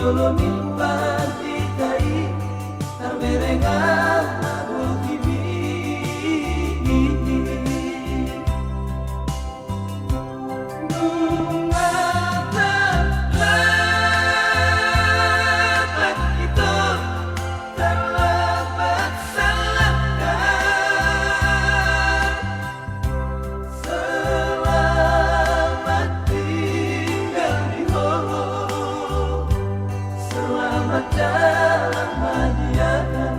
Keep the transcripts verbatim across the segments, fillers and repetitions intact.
Jolo ni pandita i, tarbereng ma bohimi. Nunga tarlambat ito, tarlambat salahkan. Selamat tinggal di ho, selamat jalan madiana.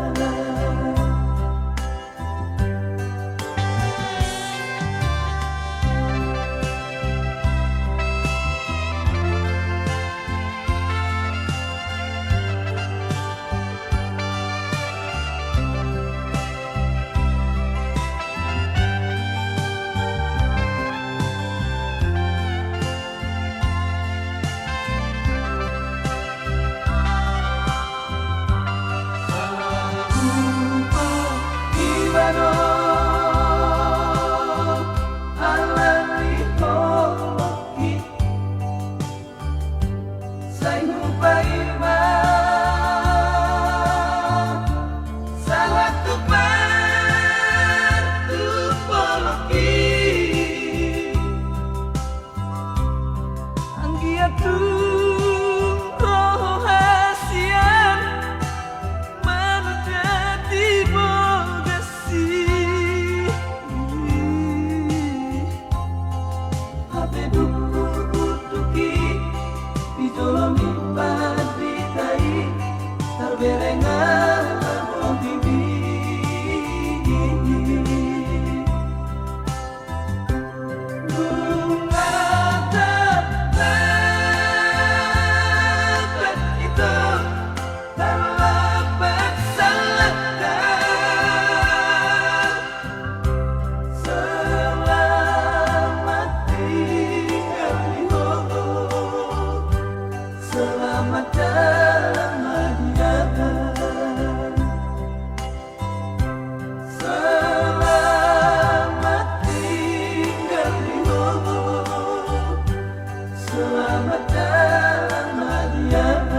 Sai hupaima sahat tu partumpolonki. Anggiat tung ro ho hasian manunda di bogas i. Hape dung hubutuhon i, di jolo ni pandita i, tarbereng ma bohimi. Nunga tarlambat ito, tarlambat salahkan. Selamat tinggal di ho, selamat jalan madiana. Selamat tinggal di ho, selamat jalan madiana.